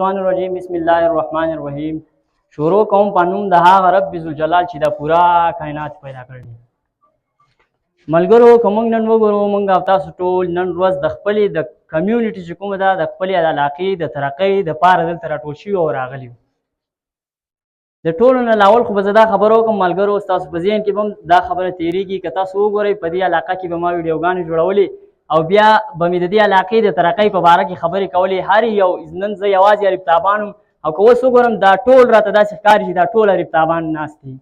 الشیطان الرجیم، بسم الله الرحمن الرحیم. شروع کوم په نوم د هغه رب ذوالجلال چې دا پورا کائنات پیدا کړی. ملګرو، که موږ نن وګورو، موږ او تاسو ټول نن ورځ د خپلې د کمیونټي چې کومه ده، د خپلې علاقې د ترقۍ دپاره دلته راټول شوي او راغلي یو. د ټولو نه لاول خو به زه دا خبره وکړم ملګرو، ستاسو په ذهن کې به هم دا خبره تېرېږي. که تاسو وګورئ، په دې علاقه کې به ما ویډیوګانې جوړولې او بیا به مې د دې علاقې د ترقۍ په باره کې خبرې کولې. هر یو، نن زه یوازې عریب تابان وم او که اوس وګورم، دا ټول راته داسې ښکاري چې دا ټول عریب تابان ناست دي،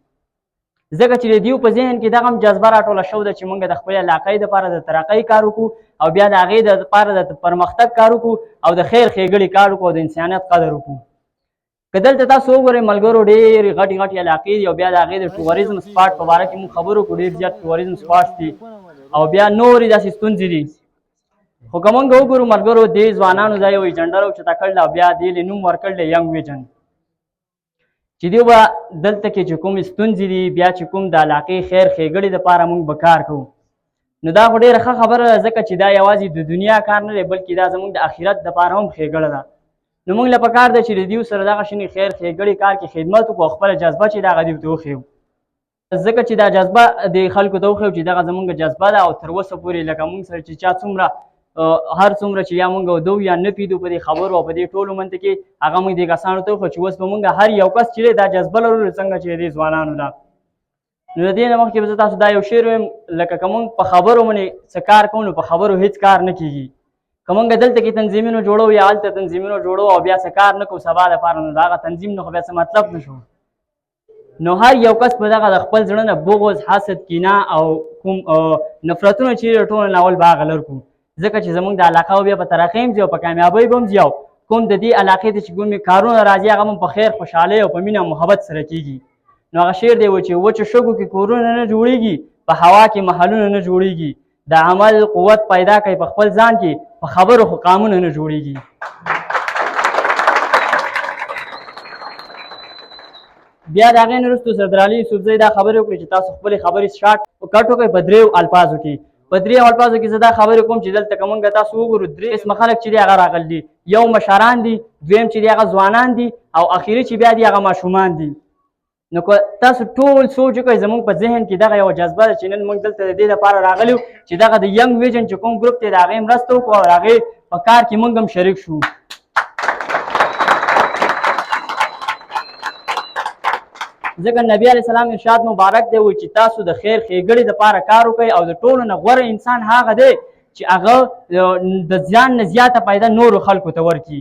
ځکه چې د دیو په ذهن کې دغه هم جذبه راټوله شوې ده چې موږ د خپلې علاقې دپاره د ترقۍ کار وکړو او بیا د هغې دپاره د پرمختګ کار وکړو او د خیر ښېګړې کار وکړو او د انسانیت قدر وکړو. که دلته تاسو وګورئ ملګرو، ډېرې غټې غټې علاقې دي او بیا د هغې د ټوریزم سپاټ په باره کې موږ خبرو وکړو. ډېر زیات ټوریزم سپاټس دي او بیا نورې داسې ستونزې دي. خو که موږ وګورو ملګرو، دې ځوانانو دا یو ایجنډا راوچته کړل او بیا دې له نوم ورکړل دی ینګ ویژن، چې دی به دلته کې چې کومې ستونزې دي، بیا چې کوم د علاقې خیر ښېګړې دپاره موږ به کار کوو. نو دا خو ډېره ښه خبره ده، ځکه چې دا یوازې د دنیا کار نه دی، بلکې دا زموږ د آخرت دپاره هم ښېګړه ده. نو موږ له پکار ده چې د دیو سره دغه شنې خیر ښېګړې کار کې خدمت وکړو او خپله جذبه چې دغه دیو ته وښیو، ځکه چې دا جذبه د خلکو ته وښیو چې دغه زموږ جذبه ده. او تر اوسه پورې لکه موږ سره چې چا څومره هر څومره چې یا موږ ودو یا نه پیدو په دې خبرو او په دې ټولو منطق کې، هغه موږ دې کسانو ته وښیو چې اوس به موږ هر یو کس چې دا جذبه لرو، څنګه چې دې ځوانانو ده. نو د دې نه مخکې به زه تاسو دا یو شعر وایم. لکه که موږ په خبرو باندې څه کار کوو، نو په خبرو هیڅ کار نه کیږي. که موږ دلته کې تنظیمونو جوړو یا هلته تنظیمونو جوړو او بیا څه کار نه کوو سبا دپاره، نو د هغه تنظیم نه خو بیا څه مطلب نه شو. نو هر یو کس په دغه د خپل زړه نه بغض، حسد، کینه او کوم نفرتونه چې ټول نه اول به هغه لر کړو، ځکه چې زمونږ د علاقه بیا په ترقۍ هم ځي او په کامیابۍ به هم ځي او کوم د دې علاقې ته چې کوم کارونه راځي، هغه هم په خیر، خوشحالۍ او په مینه او محبت سره کیږي. نو هغه شعر دی چې: وچو شګو کې کورونه نه جوړیږي، په هوا کې محلونه نه جوړیږي، د عمل قوت پیدا کوي په خپل ځان کې، په خبرو خو قامونه نه جوړیږي. بیا د هغې نه وروسته صدر علي یوسفزی دا خبرې وکړې چې تاسو خپلې خبرې شارټ کټ وکړئ په دریو الفاظو کې. په دریو الفاظو کې زه دا خبرې کوم چې دلته که موږ تاسو وګورو، درې قسمه خلک چې دي هغه راغلي دي. یو مشران دي، دویم چې دي هغه ځوانان دي او اخري چې بیا دي هغه ماشومان دي. نو که تاسو ټول سوچ وکړئ، زموږ په ذهن کې دغه یوه جذبه ده چې نن موږ دلته د دې لپاره راغلي یو چې دغه د ینګ ویژن چې کوم ګروپ دی، د هغې مرسته وکړو او د هغې په کار کې موږ هم شریک شو، ځکه نبی علیه السلام ارشاد مبارک دی و چې تاسو د خیر ښېګړې دپاره کار وکړئ او د ټولو نه غوره انسان هغه دی چې هغه د ځان نه زیاته فایده نورو خلکو ته ورکړي.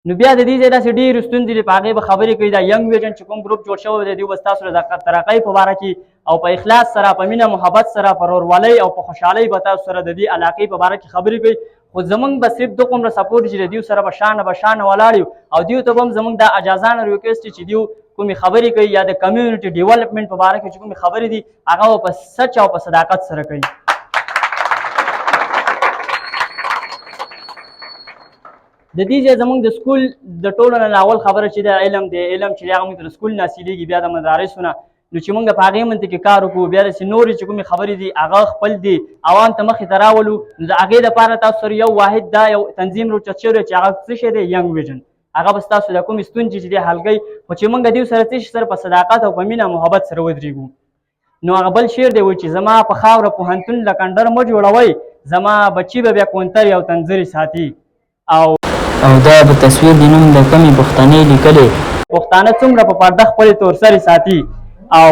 نو بیا د دې ځای داسې ډېرې ستونزې دي، په هغې به خبرې کوي. دا ینګ ویژن چې کوم ګروپ جوړ شوی دی، دوی به ستاسو د ترقۍ په باره کې او په اخلاص سره، په مینه محبت سره، په ورورولۍ او په خوشحالۍ به تاسو سره د دې علاقې په باره کې خبرې کوي. خو زمونږ به صرف دومره سپورټ چې د دیو سره به شانه به شانه ولاړ یو او دیو ته به هم زمونږ دا اجازانه ریکویسټ چې دیو کومې خبرې کوي یا د کمیونټي ډیولپمنټ په باره کې چې کومې خبرې دي، هغه به په سچ او په صداقت سره کوي. د دې ځای زمونږ د سکول د ټولو نه اول خبره چې د علم دی، علم چې هغه موږ ته د سکول نه حاصلېږي، بیا د مدارسو نه. نو چې موږ په هغې منطق کې کار وکړو، بیا داسې نورې چې کومې خبرې دي، هغه خپل دي عوام ته مخې ته راولو. نو د هغې دپاره تاسو سره یو واحد دا یو تنظیم راوچت شوی چې هغه څه شی دی؟ ینګ ویژن. هغه به ستاسو د کومې ستونزې چې دی حل کوي، خو چې موږ دیو سره څه شي سره په صداقت او په مینه محبت سره ودرېږو. نو هغه بل شعر دی و چې: زما په خاوره پوهنتون له کنډر مه جوړوئ، زما بچي به بیا کونترې او تنځرې ساتي او او دا په تصویر د نوم د کمې پښتنې لیکلې. پښتانه څومره په پرده خپلې تورسرې ساتي او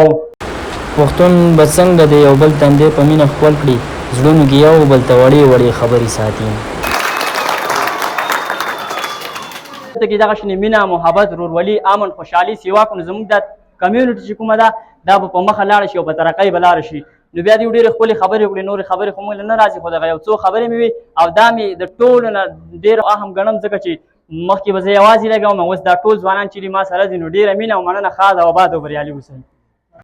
پښتون به څنګه د یو بل تندی په مینه ښکل کړي، زړونو کې یو بل ته وړې وړې خبرې ساتي. دلته کې دغه شنې مینه، محبت، ورورولي، امن، خوشحالي سیوا کړو، نو زموږ دا کمیونټي چې کومه ده، دا به په مخه لاړه شي او په ترقۍ به لاړه شي. نو بیا دوی ډېرې ښکلې خبرې وکړې. نورې خبرې خو موږ له نه راځي، خو دغه یو څو خبرې مې وي او دا مې د ټولو نه ډېر اهم ګڼم، ځکه چې مخکې به زه یوازې لګوم، اوس دا ټول ځوانان چې دي ما سره دي. نو ډېره مینه او مننه. ښاد او اباد او بریالي اوسئ.